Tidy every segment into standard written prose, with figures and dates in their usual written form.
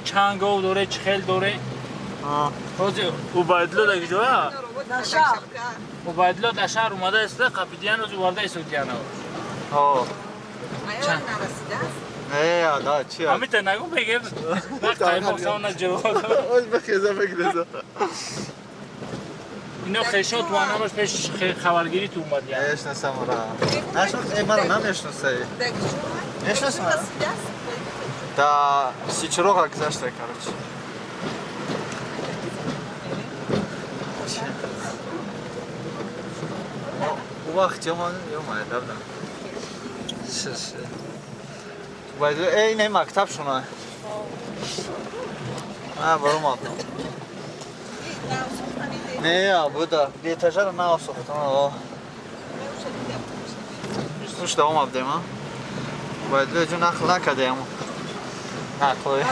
Чанд гов доре, чӣ хел доре? Ҳозир Убайдулло дар куҷоя? Дар шаҳр. Убайдулло дар шаҳр омада истода, қапидиян ҳозир оварда истодияна. Не, да, чи? Ҳамита нагу бегем. На қаймоқ савна ҷавоб. Оз бихеза бигреза. Ино хешо ту анамаш пеш хабаргирӣ ту омад я. Мешнасам ра. Нашнос, э мара намешнасай. Мешнасам? Да, сичроға гузашта, короче. У вақт ёман ёмай давда. Шш. Байду, эй, не мактаб шуна. А, баром абдам. Не, буда. Этажара нав сохтан. О. Суш давом абдем, а? Байду, ҷу нақл накардем. Нақл.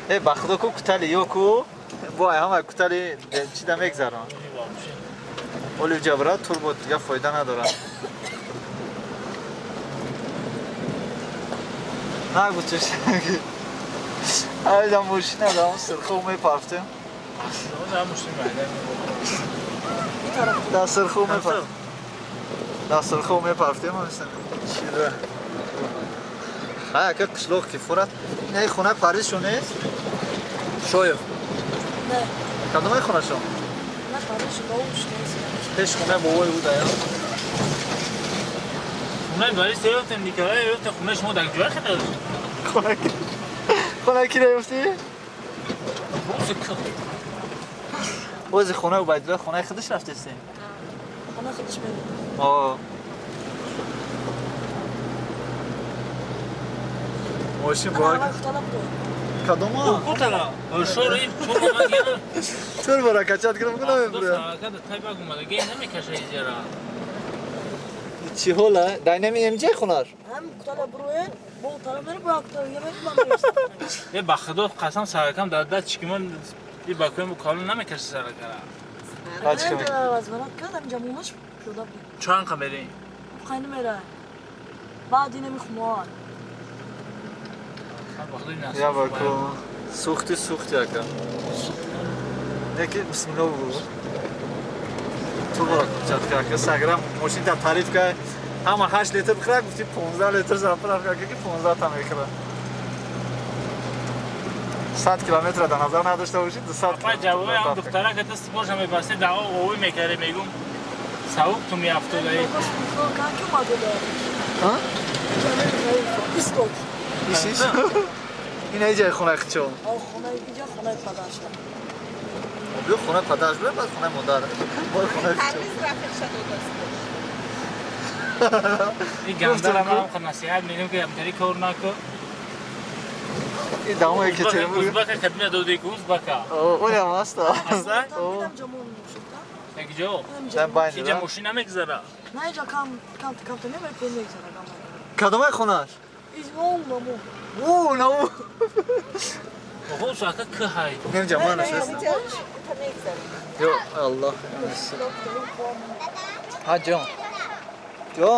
Э, ба худо ку кутали ё ку? Бо ай ҳама кутали чи да мегзарон. Оли ҷабра турбо дига фоида надорад. Нагу чиш. Ай, да мошина да сирхо мепарфтем. Да сирхо мепарфтем. Да сирхо мепарфтем, чи да. Ай, ака қишлоқ ки фурат. Не, хона Париж шо нест? Шоев. Не. Кадомай хона шо? На Париж бобуш нест. Пеш хона бобои буда, я? Хонаи Борис ёфтем, Николай ёфтем, хонаи шумо дар ҷоя хеле. Хона ки? Хона ки ёфтӣ? Ози хона Убайдулло хонаи худаш рафтесте? Хона худаш мебуд. О. Мошин бо кадома? Кутала. Шор ин турбо ман гирам. Турбо ра качат кунам кунам мебурам. Када тайбак омада, ге намекаша изера. Чи ҳола? Дар нами Мҷ хонаш? Ҳам кутала буроен, бо тала мере, бо кутала мере, ман мере. Э, ба худо қасам саракам дар даст чики ман и ба коем калон намекаша саракара. Аз варат кардам, ҷамонаш шуда буд. Чанд қа мерем? Хайни мерай. Баъд инами хумоар. Я ба ку сухти сухти ака. Неки бисмилло бугу. Турбо качат ка саграм мошин та тариф ка ҳама 8 литр бихӯра, гуфти 15 литр заправка ка ки 15 та мехӯра. 100 километра дар назар надошта бошӣ, 200. Апа ҷавоби ҳам духтара ка даст боша мебасте, даъво овӣ мекарде, мегум савук ту меафтодаи. А? Исиш? Ин иҷаи хонаи хичо. Хонаи иҷа хонаи падарш. Биё хонаи падарш бирем, баъд хонаи модар. Бой хонаи хичо. Ин гандара ман насиҳат медиҳам ки ҳамтари кор накун. Ин дамои Екатеринбург. Узбака кабина доди ки узбака. Онам аст. Аста? Як ҷо. Иҷа мошин намегзара. На, иҷа кам кам кам та мебари пул мегзара. Кадомай хонаш? Из он намо. О, намо. Охо, сака ки ҳай. Немҷа ман аст. Ё Аллоҳ. Ҳа ҷон.